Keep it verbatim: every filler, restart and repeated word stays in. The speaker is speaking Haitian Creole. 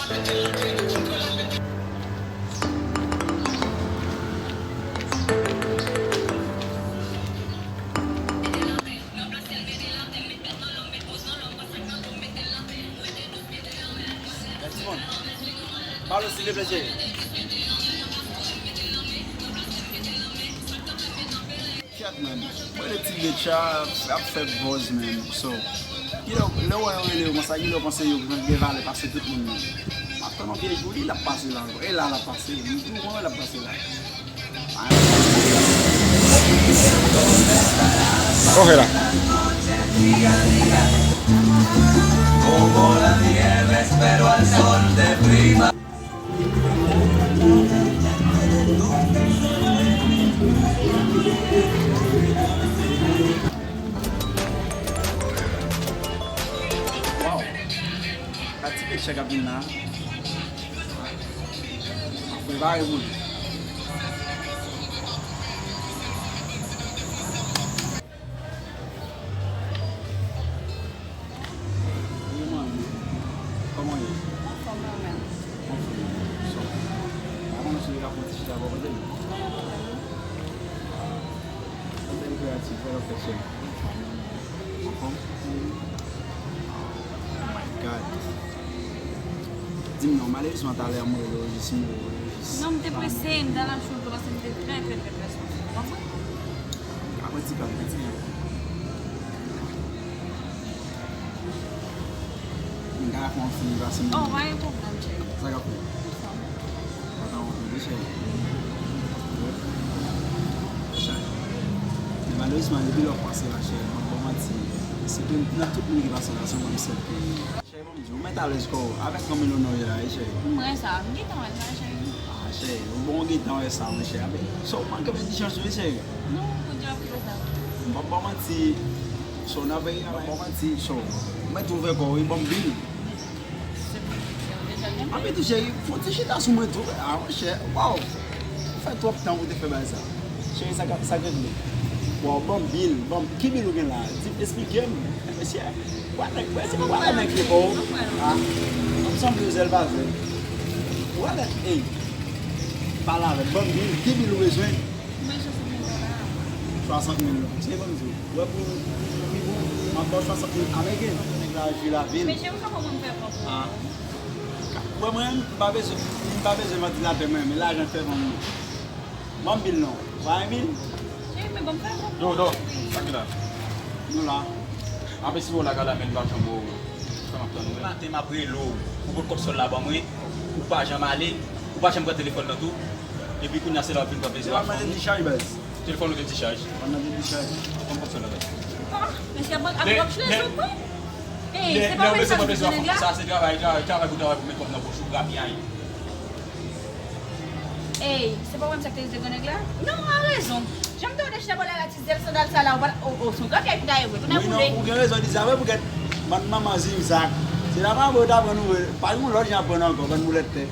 Pale silvouplè, cheri. Chat, man. Mwen le ti Betcha ap fè buzz, man. So, you know, lè w wè yo rele yo konsa, you know, panse yo gen valè pase tout moun, man. M ap tann yon vye jou, li l ap pase la ankò. E la l ap pase. M tou konnen l ap pase la. Ok, la. Wow. Gad ti pechè k ap vin la. Prepare pou li. Kòman w ye? Anfòm, mwen menm. Anfòm. So, pa konnen si w ka fè yon ti chita bò kote m. Sa bèl kreyatif, fè lòt fè chèn. Anfòm? Oh my God. Di m non, malerezman, talè a m rele w jis, m rele w jis. Non, m te prese, m t al achte yon dlo paske m te trè, trè, trè, trè swafen. Ou konprann? Apre ti kalm, ti. M ka fè yon ti pase. Oh, pa gen pwoblèm, cheri. Sa k ap fèt? Anfòm. Anfòm, wi, cheri. Cheri. Men malerezman, depi lè w pase la, cheri, m ap ba w manti. Se te nan tout moun ki pase la, se mwen m sèl ki. Cheri, ban m di w, ou mèt alèz kò w avèk yon milyon w ye la, wi, cheri. M renmen sa. M gentan wè sa, cheri. Ah, cheri, ou bon, ou gentan wè sa, monchè. Ape, so, w manke bèl ti chans, wi, cheri. Non, Bondye ap fè sa. M p ap ba w manti. So, nan verite, m p ap ba w manti. So, ou mèt ouvè kò w, wi, ban m bil. Se pou ou deja gen bil. Ape tou, cheri, fè yon ti chita sou mwen tou. Ah, monchè, waw. Ou fè twòp tan pou w te fè bagay sa. Cheri, sa k ap, sa k regle? Waw, ban m bil, ban m, ki bil ou gen la? Di, esplike m. Mesye, wè nèg, wè se pa wè nèg ki bon. Ah, m sanble zèl pa zèl. Wè nèg, ey, pale avè m, ban m bil, ki bil ou bezwen? Mwen swasant mil dola. Swasant mil, se ban m di w. Wè pou, pou pi bon, m ap ba w swasant mil ameriken. Nèg la jwi lavi l. Mesye, ou ka ban mwen fè kòb. Ah. Wè mwen, m pa bezwen, m pa bezwen vantilatè mwen, men lajan fè vann mwen. Ban m bil non. Ou pa gen bil? Cheri, men ban m fè kòb. Do, do, sa ki la? Nou la. Ape si w la gala men pa janm ou. Sa m ap tann ou. Maten m ap rele w. Ou pot kòb sòl la ban mwen. Ou pa janm ale. Ou pa janm pran telefòn nan tou. Epi kounye a se la w ap vin pran plezi w ap fè. Telefòn ou gen dichaj, baz. Telefòn ou gen dichaj. Telefòn nan gen dichaj. Ban m kòb sòl la, baz. Ah, mesye ap, ap, ap chile sou mwen. Ey, se pa mwen sa ki te gen nèg la? Sa se travay, travay, travay pou travay pou met kòb nan pòch ou, grapyay. Ey, se pa mwen sa ki te gen nèg la? Non, ou a rezon. Jan m te wè w te chita bò la, la ti zèl sandal sa la, ou pa, o, o, se yon grapyay pou ta ye vre, tou nan boule. Wi, non, ou gen rezon di sa vre, poukèt bann manman zigzag. Se la manman yo ta pran nou vre, pa yon lòt jan ap pran ankò, bann boulèt tèt.